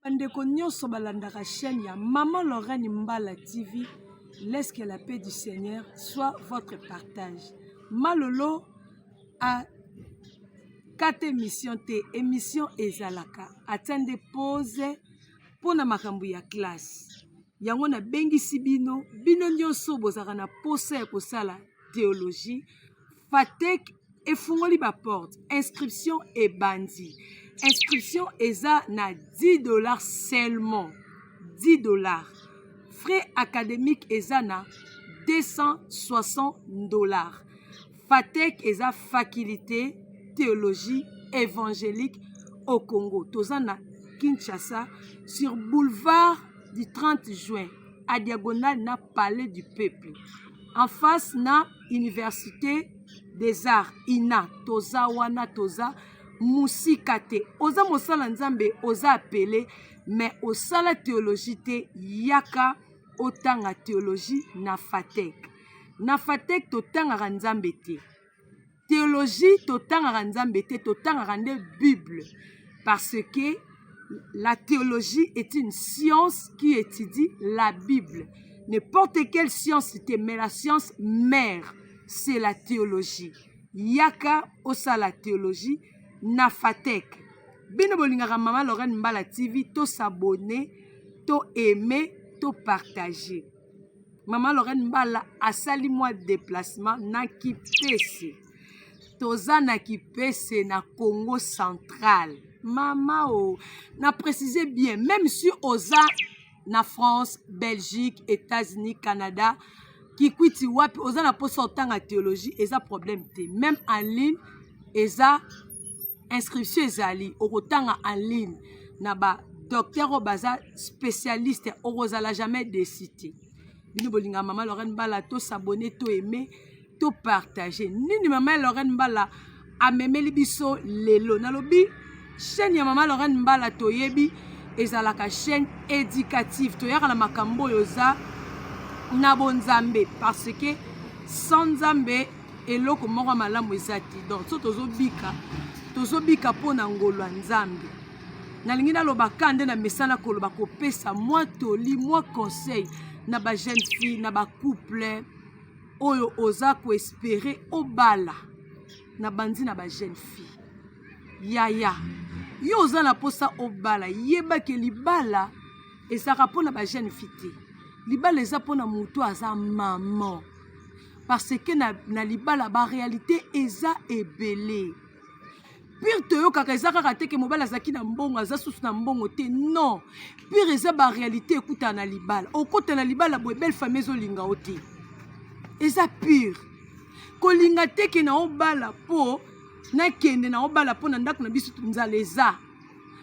Bandeko nyonso balandaka chaîne ya Maman Lorraine Mbala TV, laisse que la paix du Seigneur soit votre partage. Malolo a kata émission te, émission ezalaka atia nde pause mpo na makambo ya classe. Yango nabengisi bino, bino nyonso bozalaka na posa ya kosala théologie, Fatec efungoli ba porte, inscription ebandi. Inscription eza na 10 $ seulement, 10 $. Frais académique eza na 260 $. Fatec eza faculté théologie évangélique au Congo. Toza na Kinshasa sur boulevard du 30 juin à diagonale na Palais du Peuple. En face na Université des Arts INA. Toza wana, toza musika te. Oza mosala Nzambe, oza appelé mais osala théologie te, yaka otanga théologie na Fatec. Na Fatec totangaka Nzambe te. Théologie totangaka Nzambe te, totangaka nde Bible. Parce que la théologie est une science qui étudie la Bible. N'importe quelle science te, mais la science mère, c'est la théologie. Yaka osala théologie na Fatec. Bino bolingaka Mama Lorraine Mbala TV, to s'abonner, to aimer, to partager. Mama Lorraine Mbala asali mwa déplacement na Kipese. Toza na Kipese na Congo central. Mama o, na préciser bien, même si oza na France, Belgique, États-Unis, Canada, Kikwiti wapi, oza na posa otanga théologie, eza problème te. Même en ligne, eza inscription ezali, okotanga en ligne na ba docteur oyo baza spécialiste, okozala jamais déçu te. Bino bolinga Mama Lorraine Mbala, to s'abonner, to aimer, to partager. Nini Mama Lorraine Mbala amemeli biso lelo? Nalobi chaîne ya Mama Lorraine Mbala toyebi ezalaka chaîne éducative, toyaka na makambo oyo eza na bonzambe, parce que sans Nzambe eloko moko malamu eza te. Donc so tozobika, tozobika mpo na ngolo ya Nzambe. Nalingi naloba ka nde na mesana koloba, kopesa mwa toli, mwa conseil na ba jeune fille, na ba couple oyo oza koespérer obala. Na bandi na ba jeune fille, yaya, yo oza na mposa obala, yebake libala ezalaka mpona ba jeune fille te. Libala eza mpona motu aza maman, parce que na libala ba réalité eza ebele. Pire toyokaka eza kaka te ke mobali azalaki na mbongo, aza susu na mbongo te. Non, pire eza ba réalité ekutana na libala. Okota na libala boye, belle famille ezolinga yo te, eza pire. Kolinga te ke na obala mpo nakende na obala mpo na ndako na biso nzala eza,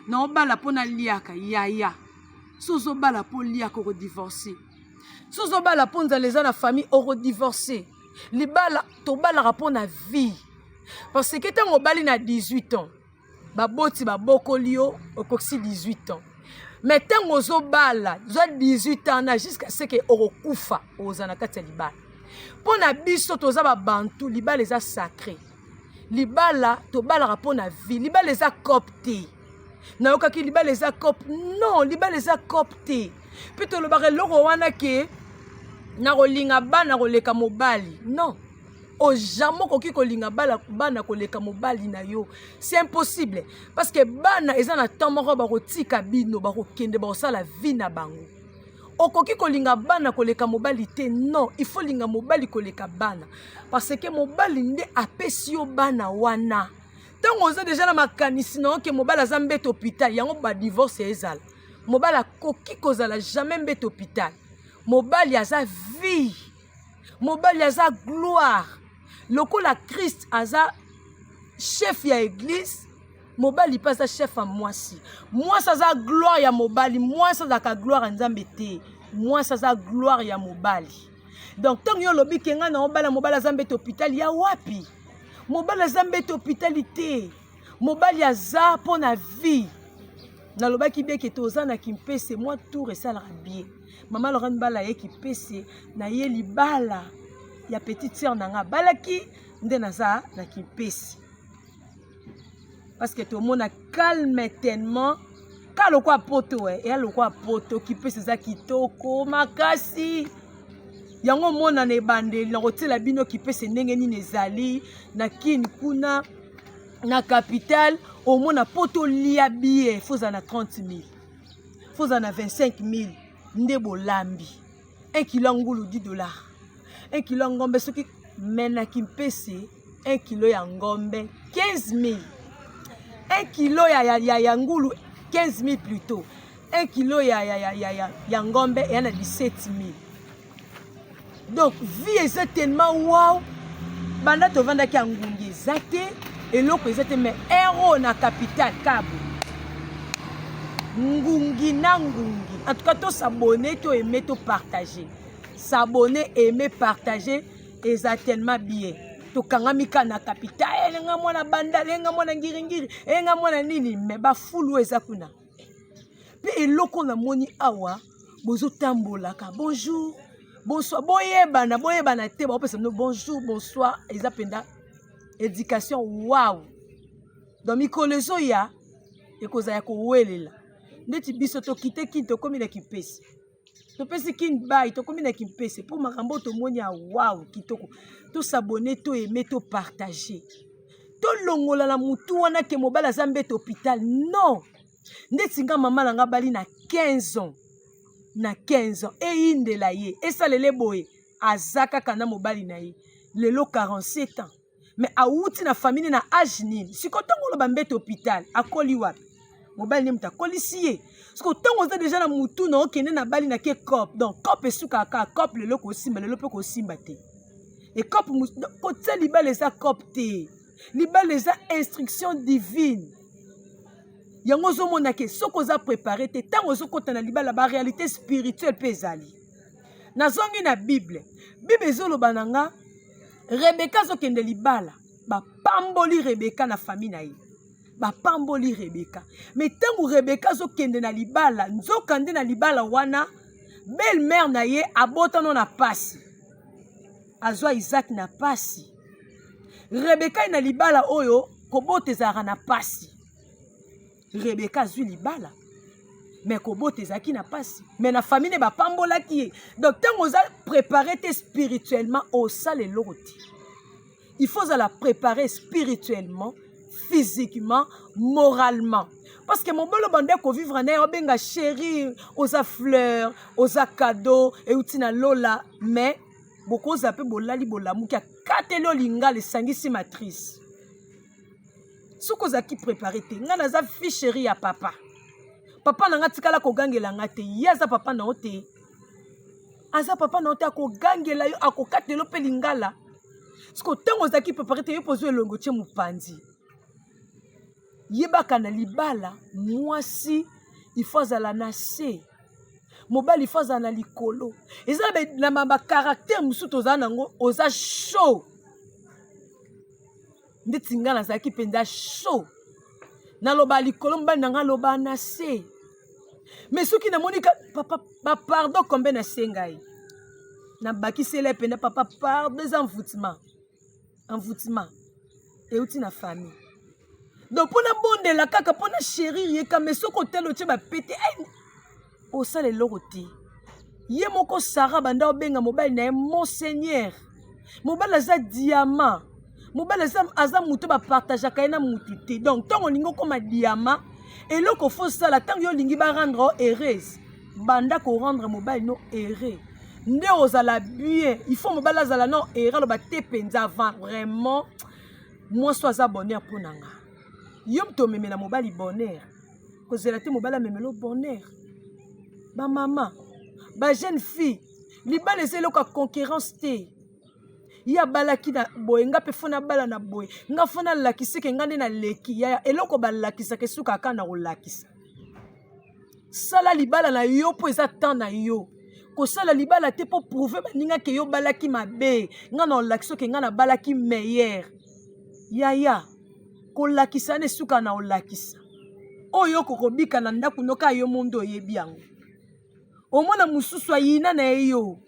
na obala mpo naliaka. Yaya, so ozobala mpo oliaka, okodivorce. So ozobala mpo nzala eza na famille, okodivorce. Libala tobalaka mpo na vie, parce que ntango obali na 18 ans, baboti babokoli yo, okokisi 18 ans, mais ntango ozobala, zwa 18 ans na jusqu'à ce que okokufa, oza na kati ya libala. Mpo na biso toza babantu, libala eza sacré. Libala tobalaka mpo na vie. Libala eza coop te. Nayokaki libala eza coop. Non, libala eza coop te. Mpe tolobaka eloko wana ke nakolinga bana koleka mobali. Non, o jamais okoki kolinga bana koleka mobali na yo, c'est impossible, parce que bana eza na temps moko bakotika bino, bakokende, bakosala vie na bango. Okoki kolinga bana koleka mobali te. Non, il faut linga mobali koleka bana, parce que mobali nde apesi yo bana wana. Ntango oza deja na makanisi na yo ke mobali aza mbeto hôpital, yango badivorce ezala. Mobali akoki kozala jamais mbeto hôpital. Mobali aza vie, mobali aza gloire. Lokola Christ aza chef ya église, mobali mpe aza chef ya mwasi. Mwasi aza gloire ya mobali. Mwasi azalaka gloire ya Nzambe te, mwasi aza gloire ya mobali. Donc ntango yo olobi ke ngai na obala, mobali aza mbeto hôpital, ya wapi? Mobali aza mbeto hôpital te. Mobali aza mpo na vie. Nalobaki beke toza na Kimpese, mwa tour esalaka bien. Mama Lorraine Mbala ye Kimpese na ye, libala ya petite sœur na nga abalaki nde naza na Kimpese, parce que tomona calme tellement. Ka lokola poto eh, eya lokola poto kipesi eza kitoko makasi. Yango omona na ebandeli na kotiela bino kipese ndenge nini ezali na Kin kuna na capitale, omona poto lia bien faut ozala na 30 000, faut ozala na 25 000 nde bolambi. 1 kilo ya ngulu 10 dollars, 1 kilo ya ngombe soki me na Kimpese 1 kilo ya ngombe 15 000, 1 kilo ya ngulu 15 000 plutôt, 1 kilo ya ngombe eya na 17 000. Donc vie eza tellement wow. Banda tovandaki ya ngungi eza te, eloko eza te, mais ero na capitale kabo ngungi na ngungi. En tout cas to s'abonner, to aimer, to partager. S'abonner, aimer, partager eza tellement bien. Tokangami ka na capitale, elenga mwana bandal, elenga mwana ngiringiri, elenga mwana nini, mais bafulu eza kuna. Pe eloko namoni awa bozotambolaka bonjour bonsoir, boyebana boyebana te, baopesa bino bonjour bonsoir, eza mpenza éducation wow. Donc mikolo ezoya ekozala ya kowelela ndeti biso tokite Kin, tokomi na Kimpese, topesi Kin bai, tokomi na Kimpese mpo makambo tomoni ya wow kitoko. Tosabone, to aime, to partage, tolongola na mutu wana ke mobali aza mbeto hôpital. Non, ndeti nga mama na nga bali na 15 ans, na 15 ans eyindela ye esalele boye, aza kaka na mobali na ye lelo 47 ans, mais awuti na famille na age nini? Siko ntongo oloba mbeto hôpital, akoli wapi? Mobali nde moto akolisi ye. Siko ntongo oza deja na mutu na okende na bali na ke cop, donc cop esukaka kaka cop, lelo kosimba lelo mpe kosimba te. E cop kotia libala eza cop te, libala eza instruction divine. Yango ozomona ke soki oza préparé te, ntango ozokota na libala, ba réalité spirituelle mpe ezali. Nazongi na Bible, Bible ezoloba na nga Rebeka azokende libala, bapamboli Rebeka na famille na ye, bapamboli Rebeka. Mais ntango Rebeka azokende na libala, nzoka nde na libala wana belle mère na ye abotano na pasi, azwa Isaac na pasi. Rebeka ye na libala oyo kobota ezalaka na pasi. Rebeka azwi libala mais kobota ezalaki na pasi, mais na famille ne bapambolaki ye. Donc ntango oza préparé te spirituellement, osala eloko te. Il faut ozala préparé spirituellement, physiquement, moralement, parce que mobolo bande kovivre na ye, obenga chéri, oza fleur, oza cadeau euti na lola, mais bokoza mpe bolali bolamuki akateli olingala esangisi matrice. Soki ozalaki préparé te, ngai naza fille chérie ya papa, papa na nga tikala kogangela nga te, ye aza papa na yo te, aza papa na yo te, akogangela yo, akokatela yo mpe lingala. Siko ntango ozalaki préparé te, yo mpo ozwa elongo tie mopanzi. Yebaka na libala, mwasi il faut azala na se, mobali il faut azala na likolo. Eza na bacaractère mosusu tozala nango, oza chaud ndeti nga nazalaki mpenza chaud, naloba likolo, mobali na nga aloba na se. Mais soki namoni papa bapardon kombe nasenga ye, nabakisela ye mpenza papa pardon, eza envoûtement, envoûtement euti na famille. Donc mpona bondela kaka mpona chérir ye kame, soki otali otie bapete osala eloko te. Ye moko Sara banda obenga mobali na ye monseigneur, mobali aza diamant, mobali aza motu bapartageaka ye na motu te. Donc ntango olingi okóma diamant, eloko fo osala ntango yo olingi barendre yo heureuse, banda korendre mobali no heureux nde ozala bien. Il faut mobali azala no heureux, aloba te mpenza avant vraiment mwasi aza bonheur mpo na nga. Yo moto omemela mobali bonheur, kozela te mobali amemela bonheur. Bamama, bajeune fille, libala eza eloko ya concurrence te. Ye abalaki na boye, nga mpe fo nabala na boye, nga fo nalakisa ke nga nde naleki. Yaya, eloko balakisaka esukaka na kolakisa. Sala libala na yo mpo eza temps na yo. Kosala libala te mpo prouve baninga ke yo balaki mabe, nga na olakisa ke nga nabalaki meilleur. Yaya, kolakisa na esuka na olakisa oyo okokobika na ndako noka yo mondo oyebi yango. Omona mosusu ayina na ye, yo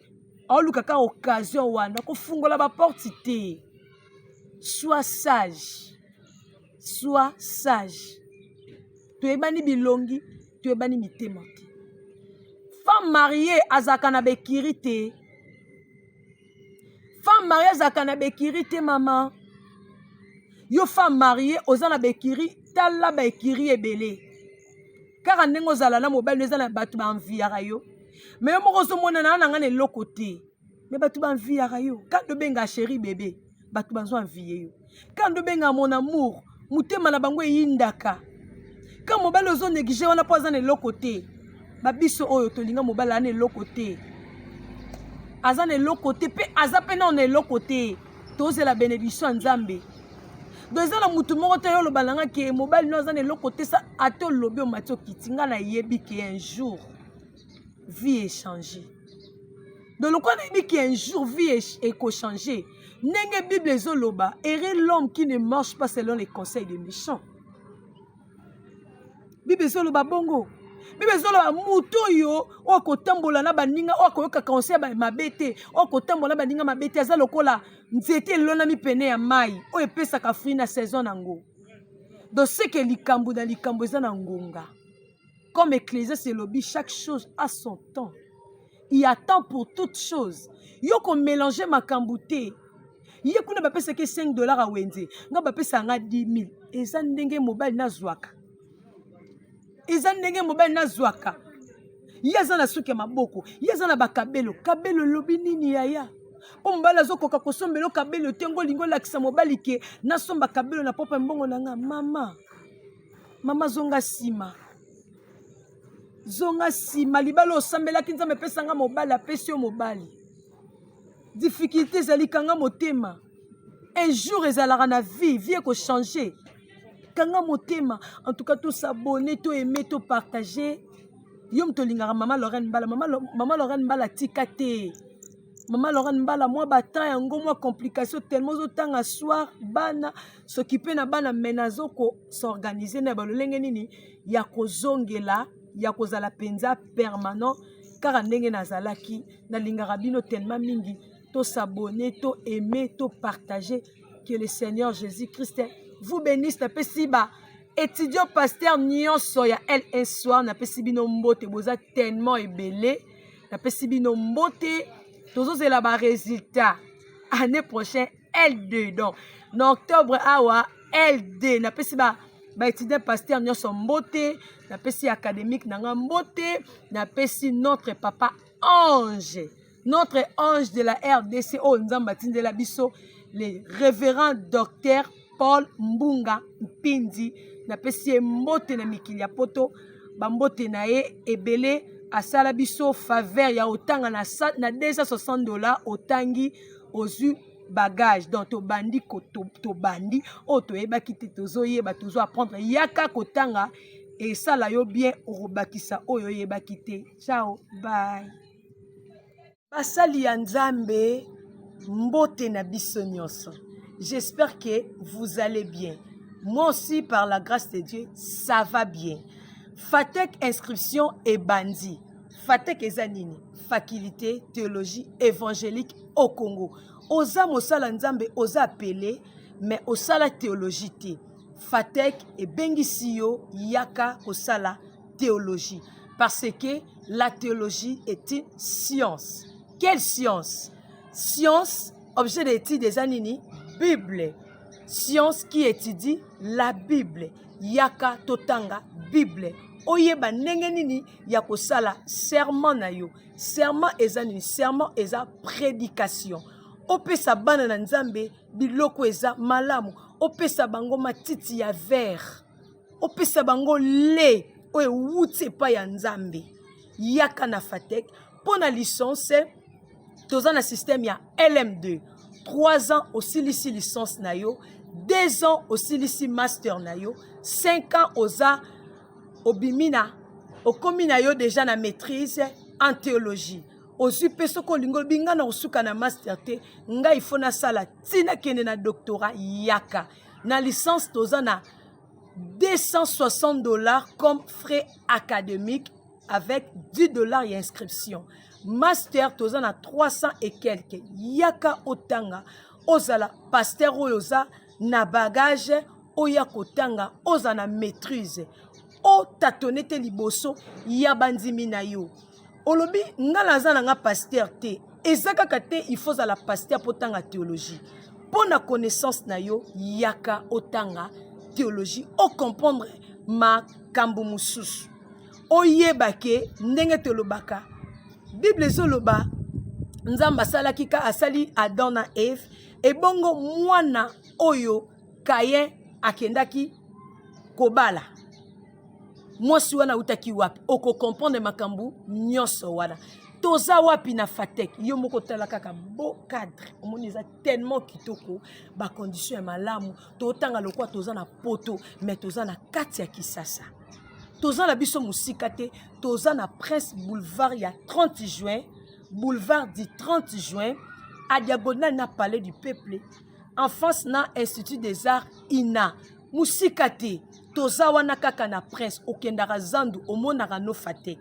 aoluka kaka occasion wana kofungola baporte te. Sois sage, sois sage. Toyebani bilongi. Toyebani mitema te. Femme mariée azalaka na bekiri te. Femme mariée azalaka na bekiri te mama. Yo femme mariée oza na bekiri, tala ba ekiri ebele. Kaka ndenge ozala na mobali eza na bato ba enviaka yo. Mais yo moko ozomona na na nga na eloko te. Mais bato ba enviaka yo. Quand obenga chéri bébé, bato bazo envier yo. Quand obenga mon amour, motema na bango eyindaka. Quand mobali ozo négliger wana po aza na eloko te. Ba biso oyo tolinga mobali aza na eloko te. Aza na eloko te pe aza pe na eloko te. Tozela bénédiction ya Nzambe. Donc eza na mutu moko te yo oloba na nga ke mobali no aza na eloko te sa ata olobi omati okiti nga nayebi ke un jour vie echange. Donc lokola nayebi ke un jour vie ekochange ndenge Bible ezoloba heureux l'homme qui ne marche pas selon les conseils des méchants. Bible ezoloba bongo. Bible ezoloba moto oyo oyo akotambola na baninga oyo akoyoka conseil mabe te oyo akotambola na baninga mabe te aza lokola nzete elonami pene ya mai oyo epesaka fruit na saison nango. Donc ce que likambo na likambo eza na ngonga. Comme Ecclésiaste elobi chaque chose a son temps. Il y a temps pour toute chose. Yo ko mélanger makambo te. Ye kuna bapesaki 5 $ a wenze, nga bapesaka nga 10 000. Eza ndenge mobali nazwaka. Eza ndenge mobali nazwaka. Ye aza na suki ya maboko, ye aza na bakabelo. Kabelo elobi nini yaya? Po mobali azokoka kosombela kabelo te, ngo olingi olakisa mobali ke nasomba kabelo na propre mbongo na nga. Mama, mama zonga nsima. Zonga nsima, libala osambelaki Nzambe apesanga mobali, apesi yo mobali. Difficulté ezali, kanga motema. Un jour ezalaka na vie, vie ekochange. Kanga motema. En tout cas, to s'abonner, to aimer, to partager. Yo moto olingaka Mama Lorraine Mbala, Mama Lorraine Mbala tika te. Mama Lorraine Mbala mwa ba temps yango mwa complication tellement ozotanga soir bana s'occuper na bana mais nazo ko s'organiser na balolenge nini ya kozongela ya kozala mpenza permanent kaka ndenge nazalaki. Nalingaka bino tellement mingi. To s'abonner, to aimer, to partager. Que le Seigneur Jésus-Christ vous bénisse. Napesi ba étudiant pasteur nyonso ya L1 soir, napesi bino mbote, boza tellement ebele. Napesi bino mbote, tozozela ba résultat année prochaine L2. Donc na octobre awa L2. Napesi ba étudiant pasteur nyonso mbote, napesi académique nanga mbote, napesi notre papa ange, notre ange de la RDC oyo Nzambe atindela biso, le révérend docteur Paul Mbunga Mpindi. Napesi ye mbote na mikili ya poto, bambote na ye ebele. Asala biso faveur ya otanga na 260 $ otangi ozwi bagage. Donc tobandi tobandi oyo toyebaki te, tozoyeba, tozo apprendre. Yaka kotanga, esala yo bien, okobakisa oyo oyebaki te. Ciao, bye. Basali ya Nzambe, mbote na biso nyonso. J'espère que vous allez bien. Moi aussi, par la grâce de Dieu, ça va bien. Fatek inscription ebandi. Fatek eza nini? Faculté théologie évangélique au Congo. Oza mosala Nzambe, oza appelé, mais osala théologie te. Fatek ebengisi yo, yaka kosala théologie. Parce que la théologie est une science. Quelle science? Science, objet d'étude eza nini? Bible. Science qui étudie la Bible. Yaka totanga Bible. Oyeba ndenge nini ya kosala serment na yo. Serment eza nini? Serment eza prédication. Opesa bana na Nzambe biloko eza malamu. Opesa bango matiti ya vert. Opesa bango lait oyo ewuti epai ya Nzambe. Yaka na Fatek mpo na licence. Toza na système ya LM2. 3 ans osilisi licence na yo, 2 ans osilisi master na yo, 5 ans oza obimi na okomi na yo déjà na maîtrise en théologie. Ozwi mpe soki olingi olobi ngai na kosuka na master te, ngai ifo nasala ntina kende na doctorat. Yaka na licence, toza na 260 $ comme frais académique avec 10 $ ya inscription. Master toza na 300 et quelque. Yaka otanga, ozala pasteur oyo oza na bagage, oya kotanga, oza na maîtrise. Otatone te liboso ya bandimi na yo. Olobi nga naza na nga pasteur te. Eza kaka te il faut ozala pasteur mpo otanga théologie. Mpo na connaissance na yo, yaka otanga théologie, ocomprendre makambo mosusu. Oyeba ke ndenge tolobaka Bible ezoloba Nzambe asalaki ka asali Adam na Eve, ebongo mwana oyo Caïn akendaki kobala mwasi wana autaki wapi? Okokomprendre makambo nyonso wana. Toza wapi na Fatec? Yo moko tala kaka beau cadre, omoni eza tellement kitoko, ba condition ya malamu. Totanga lokola toza na poto, mais toza na kati ya Kisasa. Toza na biso mosika te, toza na Prince Boulevard ya 30 juin, boulevard du 30 juin, à diagonale na Palais du Peuple, en face na Institut des Arts INA. Mosika te, toza wana kaka na Prince. Okendaka zandu omonaka no Fatec.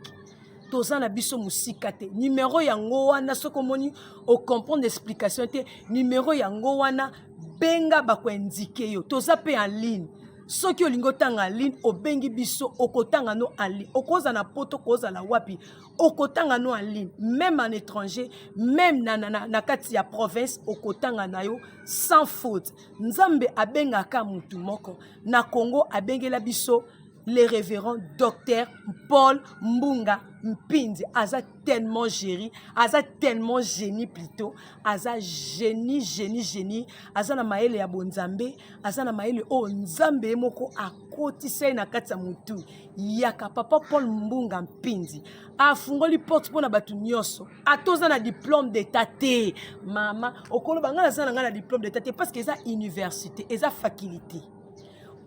Toza na biso mosika te. Numero yango wana, soki omoni ocomprendre explication te, numero yango wana, benga bakoindike yo. Toza pe en ligne. Soki olingi otanga en ligne, obengi biso, okotanga no en ligne. Okozala na poto, okozala wapi, okotanga no en ligne, même en étranger, même na kati ya province, okotanga na yo sans faute. Nzambe abengaka mutu moko na Congo, abengela biso le révérend docteur Paul Mbunga Mpindi. Aza tellement géri, aza tellement génie plutôt, aza génie, génie, génie. Aza na mayele ya bonzambe, aza na mayele oyo Nzambe ye moko akotisa ye na kati ya mutu. Yaka papa Paul Mbunga Mpindi afungoli porte mpona bato nyonso. Ata oza na diplôme d'état te, mama okoloba ngai naza na ngai na diplôme d'état te, parce que eza université, eza faculté.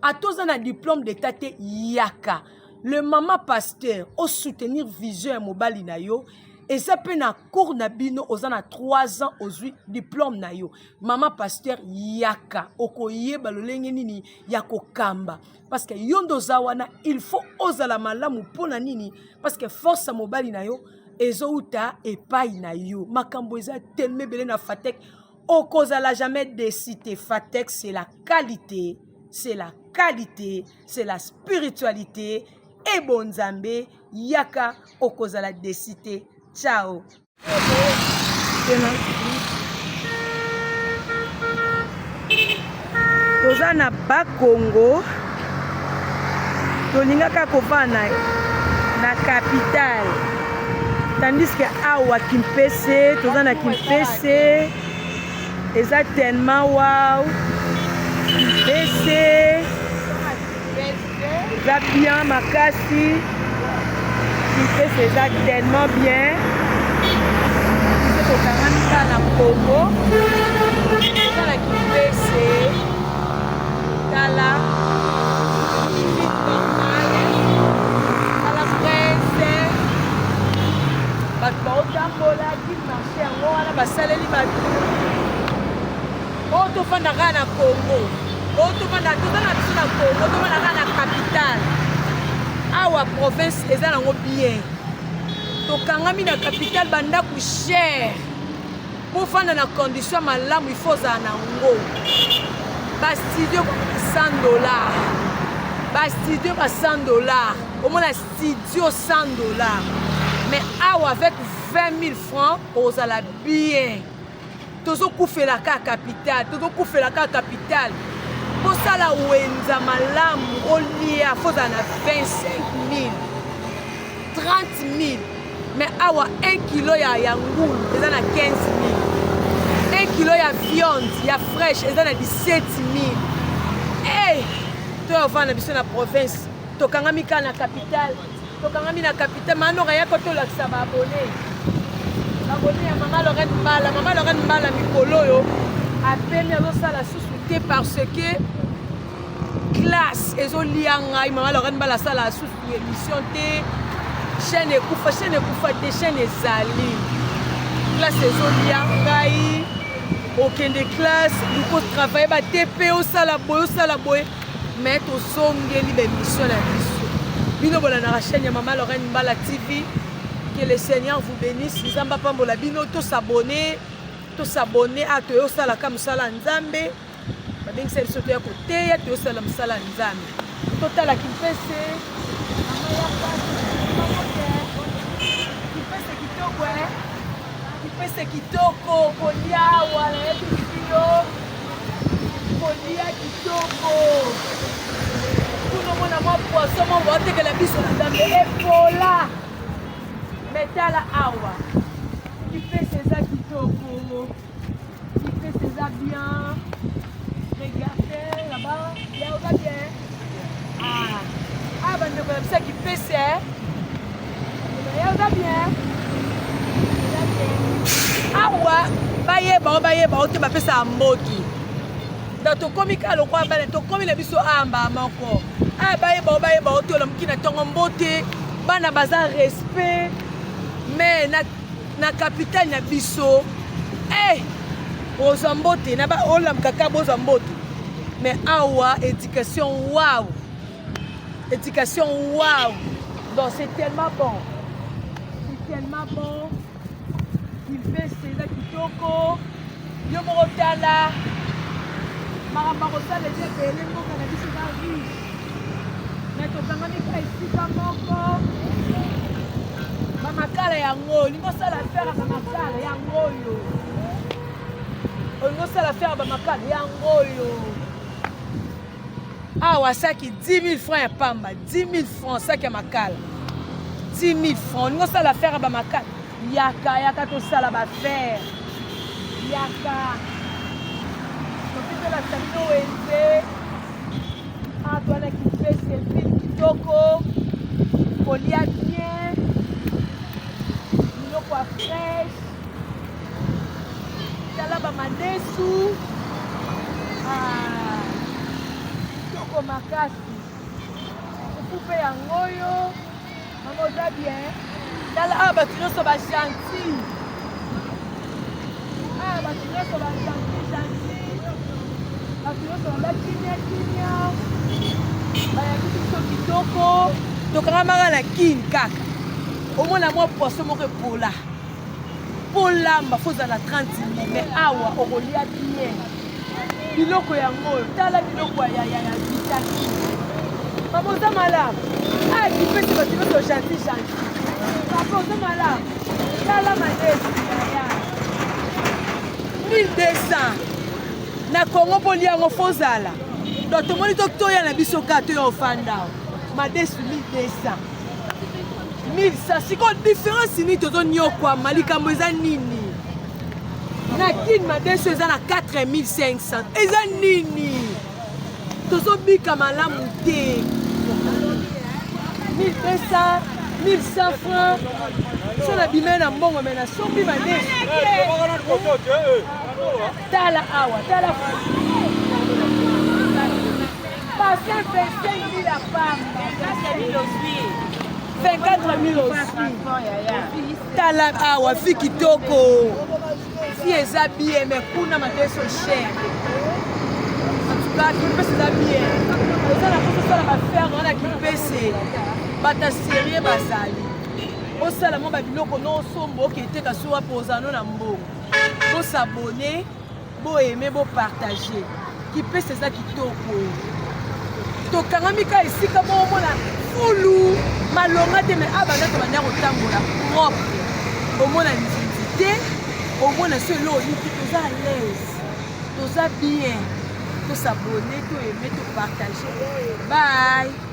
Ata oza na diplôme d'état te, yaka le mama pasteur osoutenir vision ya mobali na yo. Eza mpe na cours na bino, oza na 3 ans ozwi diplôme na yo, mama pasteur, yaka okoyeba lolenge nini ya kokamba, parce que yo nde oza wana, il faut ozala malamu. Mpona nini? Parce que force ya mobali na yo ezouta epai na yo. Makambo eza tellement ebele na Fatec, okozala jamais déçu te. Fatec, c'est la qualité, c'est la qualité, c'est la spiritualité et bonzambe. Yaka, okozala déçu te. Ciao. Toza na Bakongo, tolingaka kovanda na capitale, tandis que awa Kimpese, toza na Kimpese, eza tellement wow. Kimpese eza bien makasi, Kimpese eza tellement bien. Biso tokangami kaka na Congo, toza na Kimpese. Tala normale, tala Prince, bato baotambola ki marché yango wana basaleli bato oyo. Tofanda kaka na Congo, oyo tofanda, toza na biso na Congo, tofanda kaka na capitale. Awa province eza nango bien, tokangami na capitale, bandako cher. Mpo ofanda na condition malamu, il faut ozala nango bastudio $100, bastudio ba $100, omona studio $100. Mais awa avec 20 000 francs ozala bien. Tozokufela kaka capitale, tozokufela kaka capitale. Kosala wenza malamu, olia, faut ozala na 25 000, 30 000. Mais awa 1 kilo ya ngulu eza na 15 000, 1 kilo ya viande ya fraîche eza na 17 000. Hey! Toya ovanda biso na province, tokangami kaka na capitale, tokangami na capitale. Manoka yako tolakisa baabone, baabone ya mama Lorraine Mbala. Mama Lorraine Mbala mikolo oyo apemi, azosala susu te parce que classe ezolia ngai. Mama Lorraine Mbala asala susu émission te, chaîne ekufa, chaîne ekufa te, chaîne ezali. Classe ezolia ngai, okende classe, luko travaille, batepe, osala boye, osala boye, mais tozongeli baémission na biso. Bino bolandaka chaîne ya mama Lorraine Mbala TV, que le Seigneur vous bénisse. Nzambe apambola bino. Tosabone, tosabone. A toyosalaka mosala ya Nzambe, babengisa biso toya koteya, toyosala mosala ya Nzambe. Totala Kimpese. Kipese kitoko eh? Kipese kitoko kolia awa nayebisi yo kolia kitoko kuna omona mwa poisson moko baotekela biso na zambe epola me tala awa kipese eza kitoko kipese eza bien regarde là-bas ya oza bien ah ah bandeko na biso ya kipese eh? ya oza bien oza bien awa bayeba o bayeba o te bapesaka mboki donc tokomi kaka lokola bana tokomi na biso amba moko a bayeba o bayeba o te olamuki na ntongo mbote bana baza respect mais na, na capitale na biso hey, eh, ozwa mbote na olamuka kaka bozwa mbote mais awa éducation waw éducation waw donc c'est tellement bon c'est tellement bon kimpese eza kitoko yo moko tala makambo akosala eza ebele mboka na biso eza riche me tokangami ka esika moko bamakala yango olingi osala affaire ya bamakala yango oyo olingi osala affaire ya bamakala yango oyo awa saki 10 000 francs ya pamba 10 000 francs saki ya makala 10 000 francs olingi osala affaire ya bamakala yaka yaka tosala baaffaire yaka toki tolakisa bino wenze awa towana kipese ville kitoko kolia bien biloko ya fraîche tala bamadesu ah, kitoko makasi fufu mpe yango oyo mama oza bien tala awa bato nyonso ba gentil awa bato nyonso ba gentil gentil bato nyonso baza kimia kimia bayambi biso kitoko tokangamaka na kin kaka omona mwa poisson moko epola mpo olamba fo ozala na 30 mille mais awa okolia bien biloko yango oyo tala biloko ya vitamine mama oza malamu akipesi ah, bato nyonso gentil gentil papa oza malamu tala madesi yaya 1200 na congo mpo lia yango fo ozala donc tomoni toya na biso kaka toya ofanda madesu 1200 1100 sikoyo différence nini tozonyokwama likambo eza nini na kin madesu eza na 4500 eza nini tozobika malamu te 1200 1100 francs so na bimai na mbongo me nasombi madesu tala awa tala bassin 25 000 ya pamba 24 000 ozwi tala awa vi kitoko fi eza bien mais kuna madeso cher en tout cas kimpese eza bien oza na mposa osala bafere wana kimpese bata serie bazali osala mwa babiloko no osomba oketeka so wapi ozala no na mbongo bosabone bo aimer bo partager kipesa eza kitoko tokangami ka esika moko omona fulu malonga te mai abanda tobanda kotambola propre omona nzinzi te omona so eloko nini te toza à l'aise toza bien tosabone to aime to partage bye.